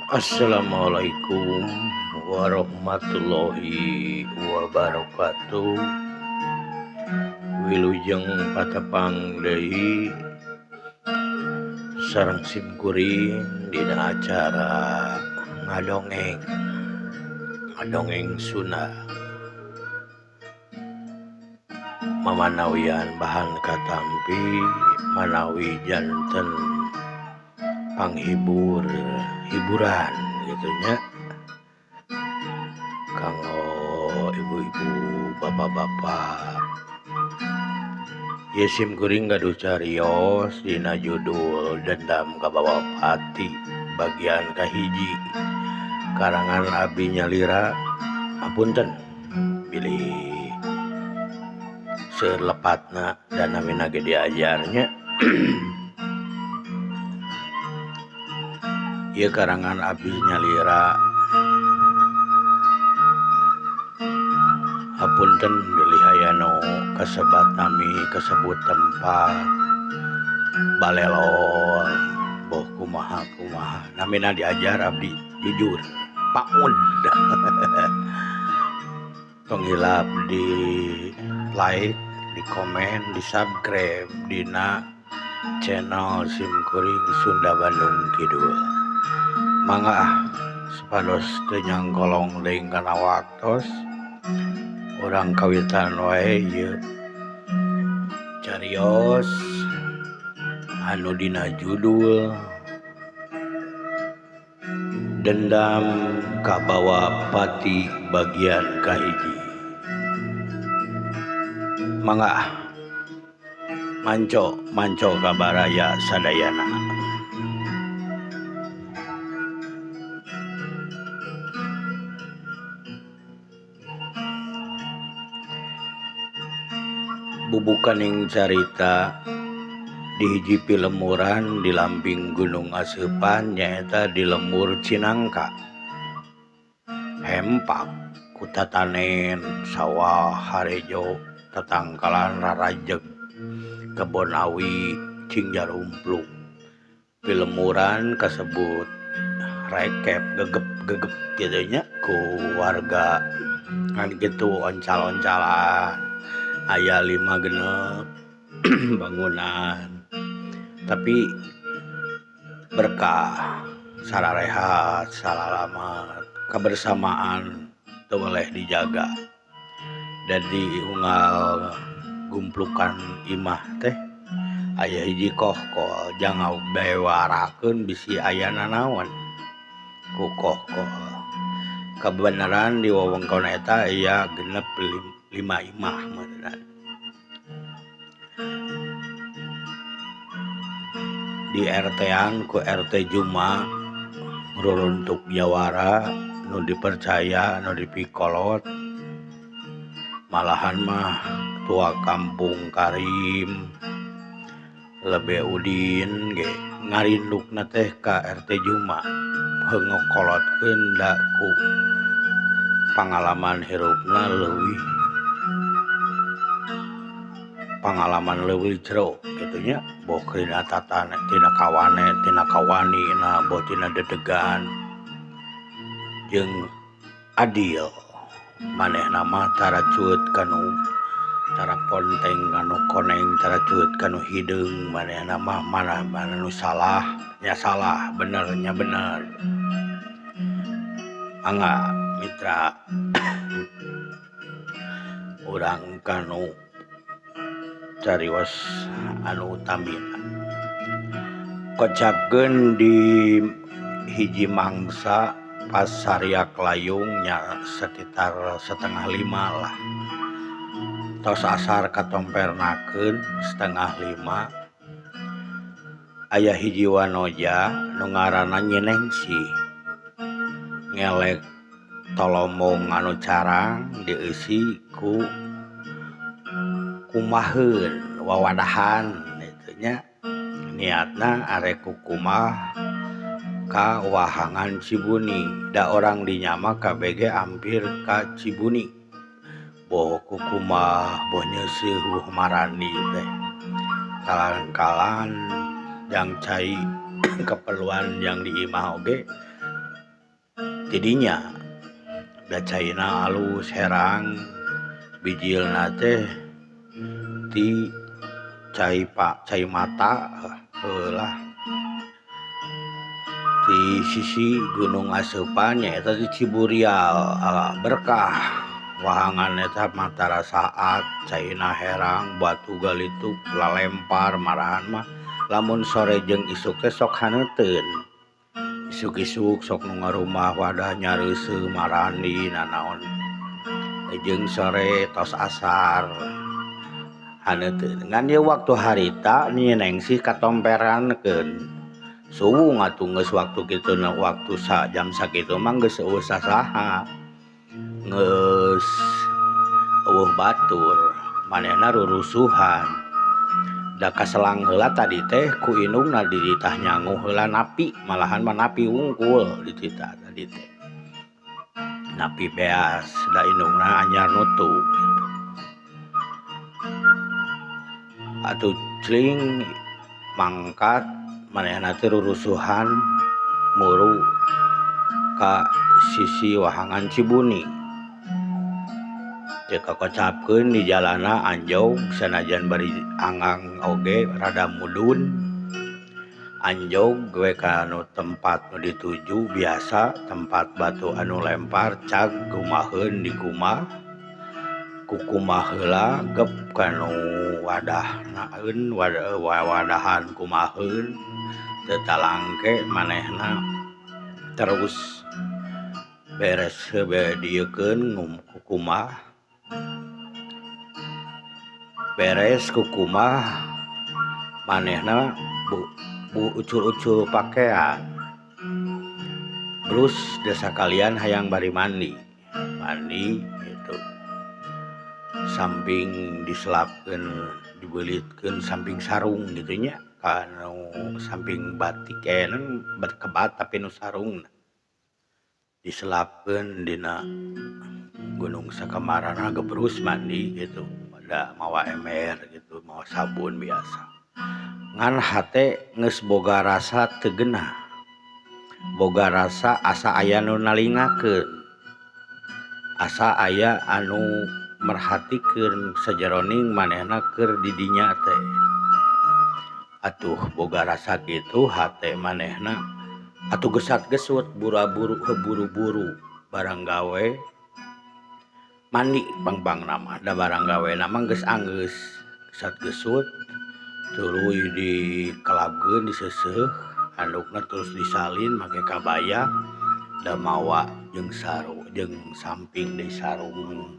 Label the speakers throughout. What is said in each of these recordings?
Speaker 1: Assalamualaikum warahmatullahi wabarakatuh. Wilujeng patepang deui sareng simkuring dina acara ngadongeng, ngadongeng Sunda. Mamanawian bahan katampi manawi janten panghibur hiburan gitu nya kanggo ibu-ibu bapak-bapak. Ieu simkuring gaduh carios dina judul Dendam Kabawa Pati bagian kahiji karangan abdi nyalira. Apunten bilih seueur lepatna dan namina ge diajarnya. Ieu karangan abdi nyalira. Hapunten bilih aya nu kasebat nami kasebut tempat balelol boh kumaha kumaha namina diajar abdi jujur paud. Tong hilap di like, di komen, di subscribe dina channel simkuring Sunda Bandung Kidul. Mangga ah supados teu nyangkolong deui kana waktos urang kawitan wae ieu carios anu dina judul Dendam Kabawa Pati bagian kahiji. Mangga ah manco manco ka baraya sadayana. Bubukaning carita di hiji pilemuran di lamping Gunung Aseupan nyaeta di lembur Cinangka. Hempak ku tatanen sawah harejo tatangkalan rarajeg kebon awi cing jarumpluk. Pilemuran kasebut rekep gegep-gegep kitu nya ku warga ngan kitu oncal-oncalan aya 5 genep bangunan tapi berkah sararehat salalamat kebersamaan teu boleh dijaga. Jadi unggal gumplukan imah teh aya hiji kohkol jangan bewarakeun bisi aya nanaon ku kohkol. Kebenaran di wewengkon eta aya genep 5 imah meureunna. Di RT-an ku RT Juma ruruntuk jawara nu dipercaya nu dipikolot malahan mah tua kampung Karim lebe Udin ge ngarindukna teh ka RT Juma heuh ngokolotkeun da ku pangalaman hirupna leuwih pangalaman leuwih jero kitu nya boh tina tatane tina kawane tina kawanina boh tina dedegan jeung adil manehna mah tara cueut kanu tara ponteng kanu koneng tara cueut kanu hideung manehna mah mana nu salah nya salah bener nya bener. Mangga mitra urang kanu carios anu utamina kocapkeun di hiji mangsa pas sariak layung nya sekitar 4:30 lah tos asar katompernakeun 4:30 aya hiji wanoja nu ngaranna Nyinengsih ngelek tolombong anu carang dieusi ku kumaheun wawadahan kitu nya niatna arek kukumah ka wahangan Cibuni da orang dinya mah kabege ampir ka Cibuni boh kukumah boh nyeuseuh boh marandi teh kalan-kalan jang cai keperluan yang di imah oge Tidinya da caina alus herang bijilna teh ti cai pak cai mata heulah ti sisi Gunung Aseupan nyaeta di Ciburial berkah wahangan eta matara saat caina herang batu galituk lalempar marahan mah lamun sore jeung isuk teh sok haneuteun isuk-isuk sok nu ngarumah wadah nyareuseuh marandi nanaon jeung sore tos asar haneuteun ngan ieu waktu harita Nyi Nengsih katomperankeun suwung atuh geus waktu kitu na waktu sa jam sakitu mah geus eueuh sasaha geus eueuh batur manehna rurusuhan da kaselang heula tadi teh ku indungna dititah nyangu heula napi malahan mah napi wungkul dititah tadi teh napi beas da indungna anyar nutu gitu. Atuh cling mangkat manehna teh rurusuhan muru ka sisi wahangan Cibuni teu kakocapkeun di jalana anjog sanajan bari anggang oge rada mudun anjog we ka nu tempat nu dituju biasa tempat batu anu lempar cag kumaheun dikumah kukumah heula gep kanu wadah naeun wadahan kumaheun teu talangke manehna terus beres dieukeun kukumah beres kukumah manehna bu ucul-ucul pakaian terus desa kalian hayang bari mandi mandi gitu samping diselapkeun dibelitkeun samping sarung gitu nya kanu samping batik anu berkebat tapi nu sarung diselapkeun dina gunung sakamarana gebrus mandi gitu da mawa ember gitu mawa sabun biasa ngan hate geus boga rasa teu geunah boga rasa asa aya nu nalingakeun asa aya anu merhatikeun sajeroning manehna keur di dinya teh atuh boga rasa kitu hate manehna atuh gesat-gesut buru-buru buru-buru barang gawe mandi pang-pangna mah da barang gawe na mah geus anggeus gesat-gesut tuluy dikelabkeun diseuseuh handukna terus disalin make kabaya da mawa jeung sarung jeung samping deui sarung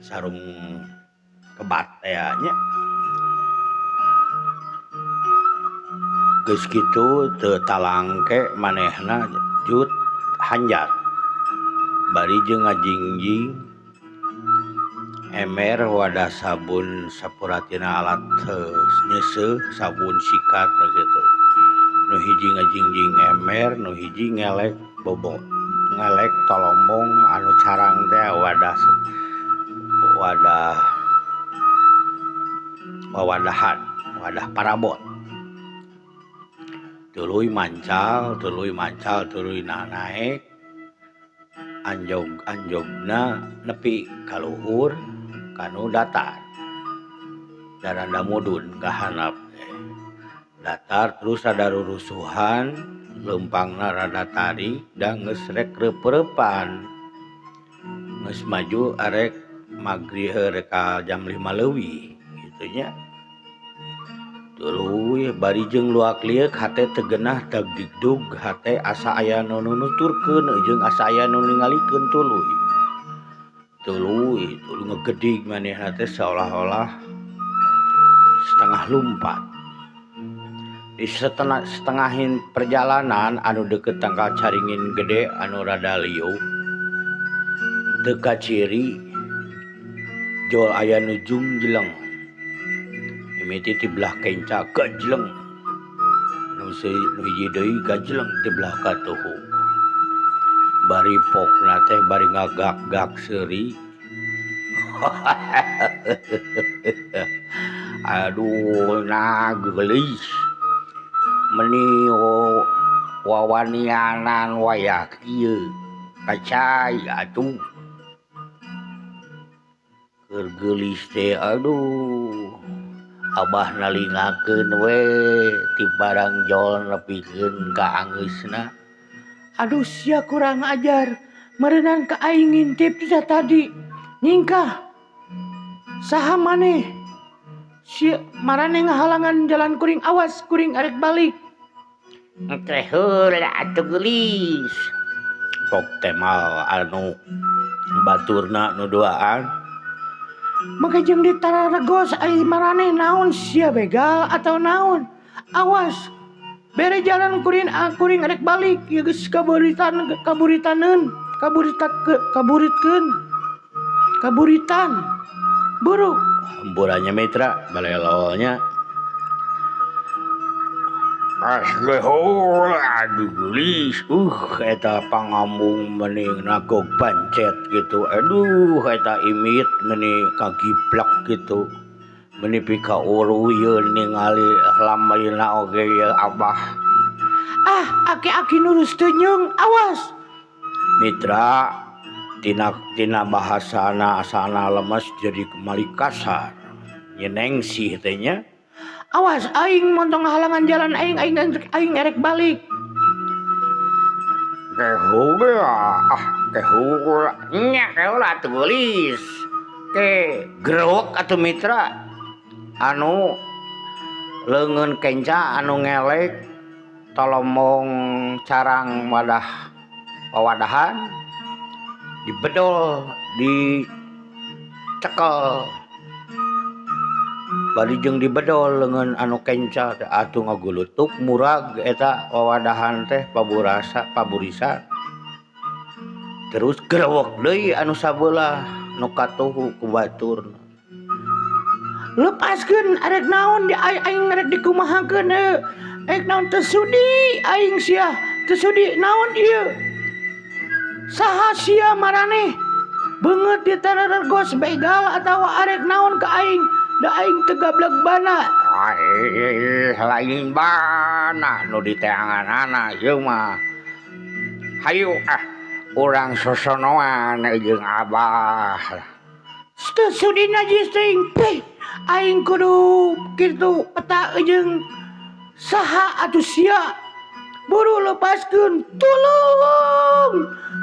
Speaker 1: sarung kebat tea nya geus kitu teu talangke manehna jut hanjat bari jeung ngajingjing ember wadah sabun sapuratina alat nyeuseuh sabun sikat gitu nu hiji ngajingjing ember nu hiji ngelek bobo ngelek tolombong anu carang teh wadah wadah wawadahan wadah parabot tuluy mancal tuluy naek anjog-anjogna nepi ka luhur kanu datar daranda mudun ka handap datar terus rada rurusuhan leumpangna rada tarik da geus rek reup-reupan geus maju arek magrib rek ka jam 5 leuwih kitu nya tuluy bari jeung luak lieuk hate teu geunah dagdigdug hate asa aya nu nuturkeun jeung asa aya nu ningalikeun tuluy tuluy tuluy ngegedig manehna teh seolah-olah setengah lumpat di setengahin perjalanan anu deukeut tangkal caringin gede anu rada lieu teu kaciri jol aya nu jungjeleng mimiti ti belah kenca gajleng nu hiji deui gajleng ti belah katuhu bari pokna teh bari ngagak-gak seuri aduh na geulis meni Wawanianan wayah kieu kacai atuh. Keur geulis teh aduh abah nalingakeun we ti barangjol nepikeun ka angeusna. Aduh sia kurang ajar meureunan ka aing ngintip ti tadi nyingkah saha maneh sia maraneh ngahalangan jalan kuring awas kuring arek balik. Engke heula atuh geulis. Tok temal anu baturna nu duaan. Make jeung ditaregos ai maraneh naon sia begal atau naon. Awas bere jalan kuring kuring arek balik ieu geus kaburitan kaburitaneun kaburitkeun kaburitan buru. Hampurannya mitra balelolnya. Aduh geulis eta pangambung meni nagog pancet gitu aduh eta imit meni kagiplak gitu meni pikauruyeun ningali lamaina oge ieu abah. Ah aki-aki nurus teu nyeung awas. Mitra tina bahasana asana lemes jadi mali kasar nyenengsih teh nya. Awas aing montong halangan jalan aing aing aing erek balik. Keheula ah keheula nya keheula atuh geulis. Ke gerewek atuh mitra anu leungeun kenca anu ngelek tolomong carang wadah wawadahan dibedol dicekel bari jeung dibedol leungeun anu kenca teh atuh ngagulutuk murag eta wawadahan teh paburasa paburisa terus gerewek deui anu sabelah nu katuhu ku baturna. Lepaskeun arek naon di aing arek dikumahakeun heuh arek naon teu sudi aing sia teu sudi naon ieu saha sia maraneh beungeut ditaregos begal atawa arek naon ka aing da aing teu gablek bana. Lain bana nu diteanganana ieu mah. Hayu ah urang sosonoan jeung abah. Teu sudi najis teuing teh aing kudu kitu peta jeung saha atuh sia. Buru lepaskeun tulung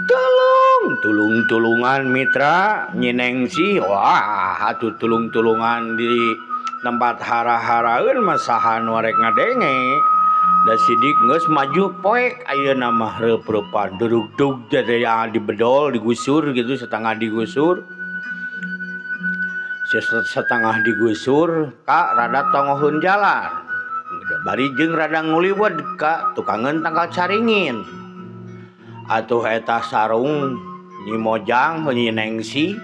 Speaker 1: tulung tulung-tulungan mitra nyinengsi wah atuh tulung-tulungan di tempat hara-haraeun mah saha nu arek ngadenge. Da sidik geus maju poek ayeuna mah reup-reupan durugdug teh dibedol digusur gitu setengah digusur. Setengah digusur ka rada tongoheun jalan. Bari jeung rada nguliwet ka tukangeun tangkal caringin. Atuh eta sarung Nyi Mojang Nyi Nengsi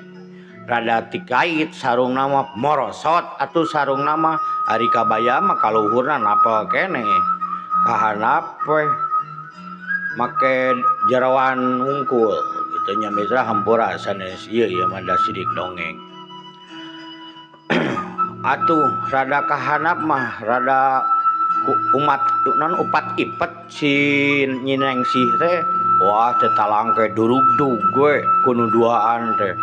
Speaker 1: rada tikait sarungna mah morosot atuh sarungna mah ari kabaya mah kaluhurna napel keneh. Kahandap we make jeroan wungkul kitu nya mitra hampura sanes ieu ieu mah da sidik dongeng. Atuh rada kahandap mah rada umat non upat ipet si Nyi Nengsih teh wah teh talangke durugdug we ku nu duaan teh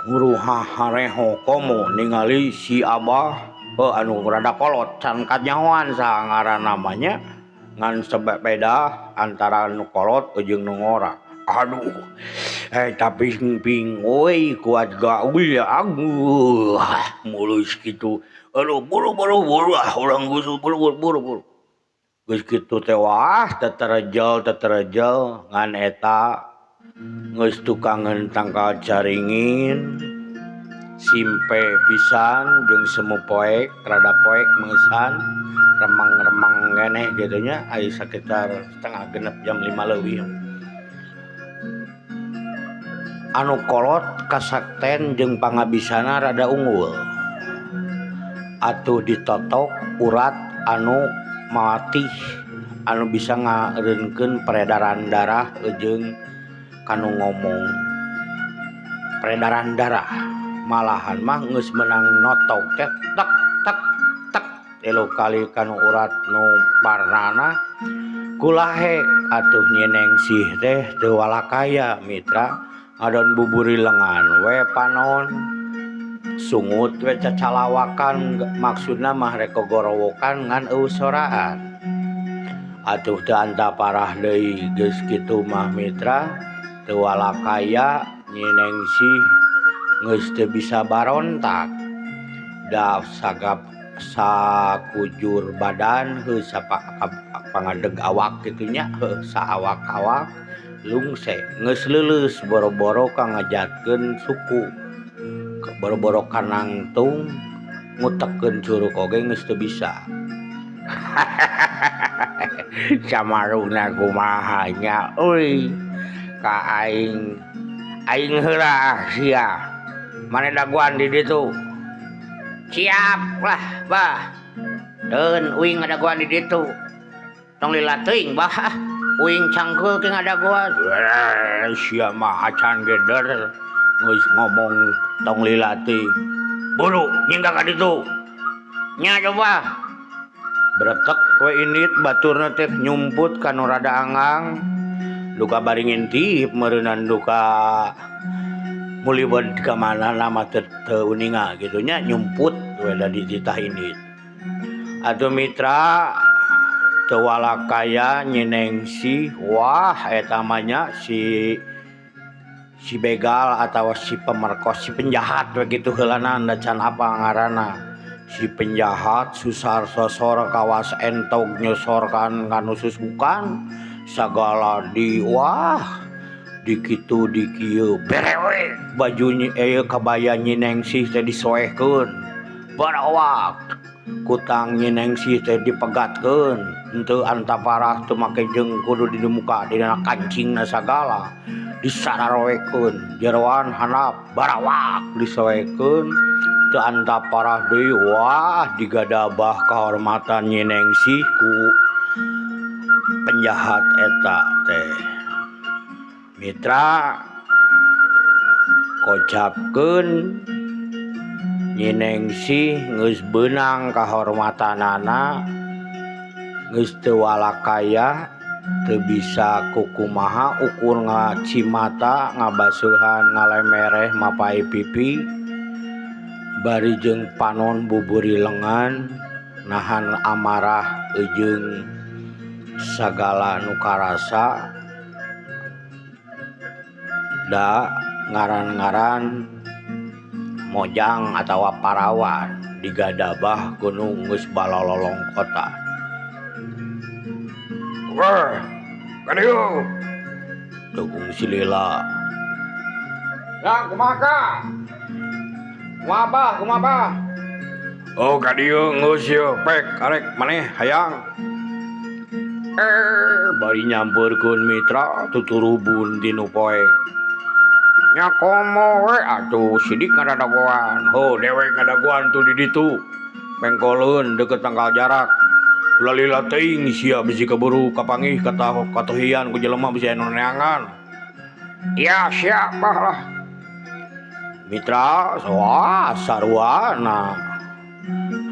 Speaker 1: huruhah hareho komo ningali si abah heuh anu rada kolot can kanyahoan saha ngaranna mah nya ngan beda antara nu kolot jeung nu ngora. Aduh tapi ping euy kuat gaul aduh mulus kitu aduh buru buru buru ah urang gusur buru buru buru buru geus kitu teh wah teterejel teterejel ngan eta geus tukangeun tangkal caringin simpe pisan jeung semu poek rada poek meusan remang-remang keneh kitu nya ari sakitar 5.30 jam 5 leuwih. Anu kolot kasakten jeung pangabisana rada unggul. Atuh ditotok urat anu matih anu bisa ngareunkeun peredaran darah jeung kanu ngomong. Peredaran darah malahan mah geus meunang notok teh tek tek tek 3 kali kanu urat nu parnana Kulahek atuh Nyi Nengsih teh teu walakaya mitra ngadon buburilengan we panon sungut we cacalawakan maksudna mah rek gogorowokan ngan eueuh soraan. Atuh teu antaparah deui geus kitu mah mitra teu walakaya Nyi Nengsih geus teu bisa barontak da sagap sakujur badan heuh pangadeg awak kitu nya heuh saawak-awak lungse geus leuleus boro-boro ka ngajatkeun suku boro-boro ka nangtung ngutekeun curug oge geus teu bisa. Samaruna kumaha nya euy ka aing aing heula sia maneh dagoan di ditu. Siap lah bah deun uing ngadagoan di ditu tong lila teuing bah ah uing cangkeul ke ngadagoan. Sia mah acan geder geus ngomong tong lila teuing buru nyingga ka ditu nya coba bretek we indit baturna teh nyumput ka nu rada anggang duka bari ngintip meureunan duka mulibed ka mana mah teu uninga kitu nya nyumput we da dititah indit. Atuh mitra teu walakaya Nyi Nengsih wah eta mah nya si begal atawa si pemerkos si penjahat we kitu heulana da can apal ngaranna. Si penjahat susar sosor kawas entog nyosorkan ka nu susukan sagala di wah di kitu di kieu bere we baju kabaya Nyi Nengsih teh disoehkeun barawak kutang Nyi Nengsih teh dipegatkeun henteu antaparah teu make jeung kudu di muka dina kancingna sagala disararoekeun jeroan handap barawak disoekeun teu antaparah deui wah digadabah kahormatan Nyi Nengsih ku penjahat eta teh. Mitra kocapkeun Nyi Nengsih geus beunang kahormatanana geus teu walakaya teu bisa kukumaha ukur ngacimata ngabaseuhan ngalemereh mapai pipi bari jeung panon buburilengan nahan amarah jeung sagala nu karasa da ngaran-ngaran mojang atawa parawan digadabah gunung geus balololong kota. Wah, kadieu Tugung silila. Ya kumaha ka? Kumaha bah, kumaha bah? Oh kadieu geus ieu pek arek maneh hayang. Bari nyampeurkeun mitra tuturubun ti nu poek. Nya komo we atuh sidik ngadagoan. Heuh dewek ngadagoan tuh di ditu. Pengkoleun deukeut tangkal jarak. Ulah lila teuing sia bisi kaburu kapanggih katohian ku jelema bisi anu neangan. Ya siap bah lah. Mitra wah sarwana.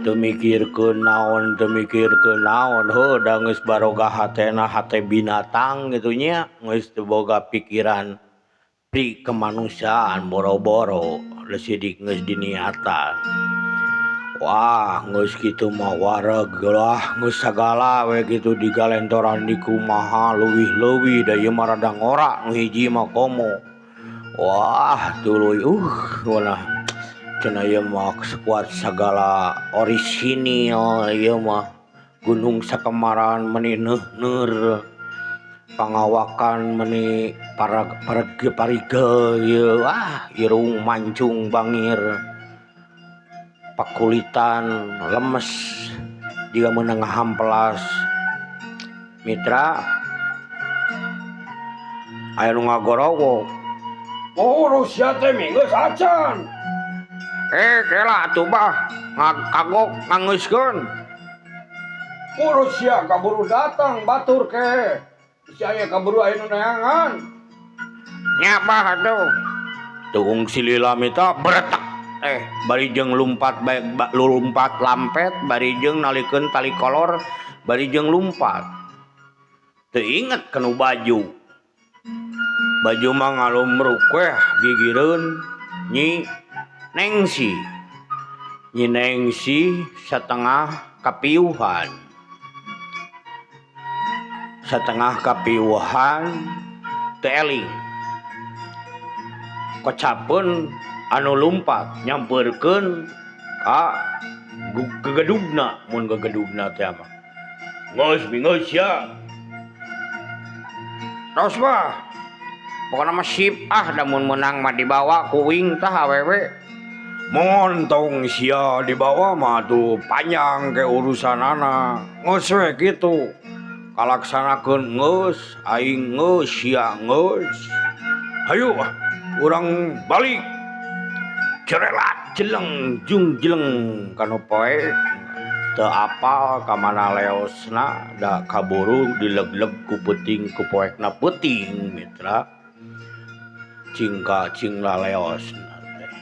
Speaker 1: Teu mikirkeun naon, teu mikirkeun naon, heuh da geus baroga hatena hate binatang kitu nya, geus teu boga pikiran pri kemanusiaan boro-boro lesidik geus diniatan. Wah geus kitu mah wareg lah geus sagala we kitu digalentoran di kumaha leuwih-leuwih da ieu mah rada ngora nu hiji mah komo. Wah tuluy cenah cenah ieu mah sekuat sagala orisinil ieu mah gunung sakemaran meni neuhneur pangawakan meni parigel ieu wah irung mancung bangir pakulitan lemes jiga meunang ngahampelas. Mitra aya nu ngagorowok urus sia teh geus acan. Kela atuh bah kagok ngangeuskeun. Urus sia kaburu datang batur ke. Si aya kaburu aya nu neangan. Nya bah atuh. Tugung silila mita bretek bari jeung lumpat bae lumpat lampet bari jeung nalikeun tali kolor bari jeung lumpat. Teu inget kanu baju. Baju mah ngalumruk weh gigireun Nyi Nengsi. Nyi Nengsi satengah kapiuhan. Satengah kapiuhan teu eling. Kocapeun anu lumpat nyampeurkeun ka gegedugna mun gegedugna teh mah. Geus bingeus sia. Tos mah. Pokona mah sip ah da mun meunang mah dibawa ku uing tah awewe. Montong sia dibawa mah atuh panjang ke urusanana. Geus we kitu. Kalaksanakeun geus, aing geus, sia geus. Hayu ah urang balik. Cerelat jeleng jung jeleng kanu poe teu apal ka mana leosna da kaburu dilegleg ku peuting ku poekna peuting mitra. Cingka cing laleosna teh.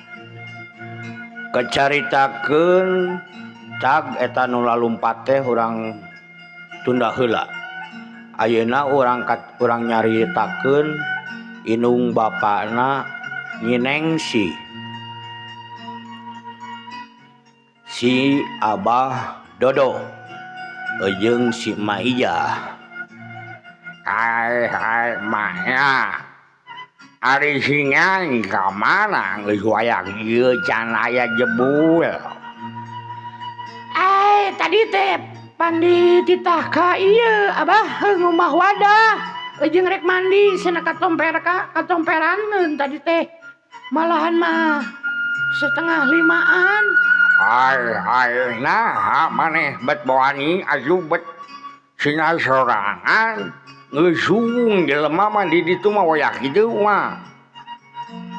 Speaker 1: Kacaritakeun cag eta nu lalumpat teh urang tunda heula. Ayeuna urang urang nyaritakeun indung bapana Nyi Nengsi. Si Abah Dodo jeung si Mak Ijah. Hai hai maknya ari si Nyai ka mana geus wayah ieu can aya jebul.
Speaker 2: Ai tadi teh pan dititah ka ieu Abah ngumbah wadah jeung rek mandi cenah katomper ka katomperaneun tadi teh malahan mah setengah limaan.
Speaker 1: Ai ai naha maneh bet wani asup bet sina sorangan geus suung jelema mah di ditu mah wayah kitu mah.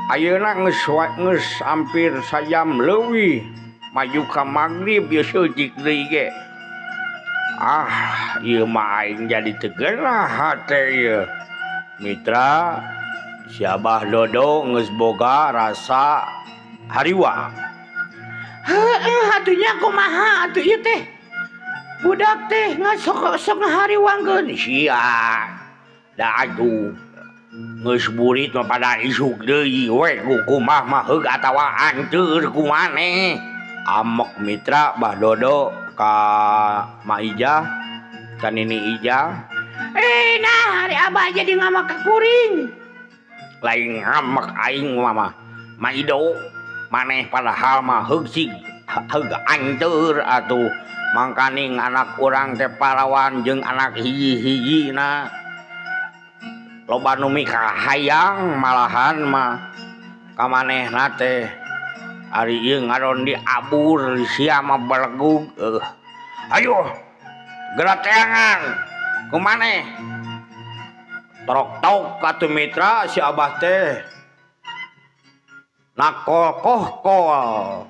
Speaker 1: Ayeuna geus geus hampir sajam leuwih maju ka magrib ieu saeutik deui ge. Ah ieu mah aing jadi teu geunah hate ieu. Mitra si Abah Dodo geus boga rasa hariwang.
Speaker 2: Heueuh atuh nya kumaha atuh ieu teh. Budak teh sok sok ngahariwangkeun
Speaker 1: sia. Da atuh geus burit mah pada isuk deui we kukumaha mah heug atawa anteur ku maneh. Amok mitra Bah Dodo ka Mak Ijah ka Nini Ijah.
Speaker 2: Eh nah ari Abah jadi ngamek ka kuring.
Speaker 1: Lain ngamek aing mah Mak Ido maneh padahal mah heug sig heug anteur atuh. Mangkaning anak urang teh parawan jeung anak hiji-hijina. Loba nu mikahayang malahan mah ka manehna teh. Ari ieu ngaron diabur sia mah belegug. Hayu geura teangan ku maneh. Torok tok atuh mitra si Abah teh. Nakol kohkol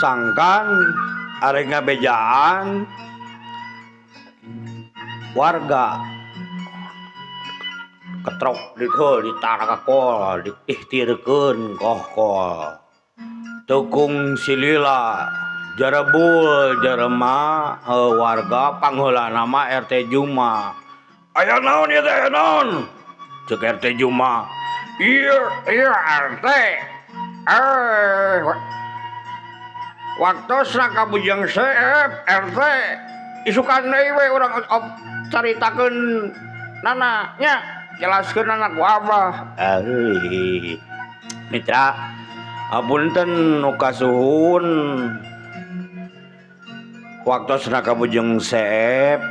Speaker 1: sangkan arek ngabejaan warga ketrok dikeul ditarakol diihtirkeun kohkol tukung silila jarebul jelema warga pangheulana mah RT Juma. Aya naon ieu teh aya naon? Ceuk RT Juma. Ieu ieu RT. Waktosna ka Bujang Seep RT isukan deui we urang caritakeun nana nya jelaskeun nana ku Abah. Mitra apunten nu kasuhun waktosna ka Bujang Seep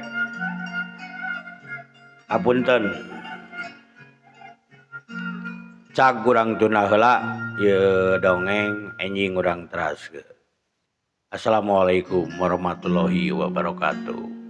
Speaker 1: apunten cag urang tunda heula ieu dongeng enjing urang teraskeun. Assalamualaikum warahmatullahi wabarakatuh.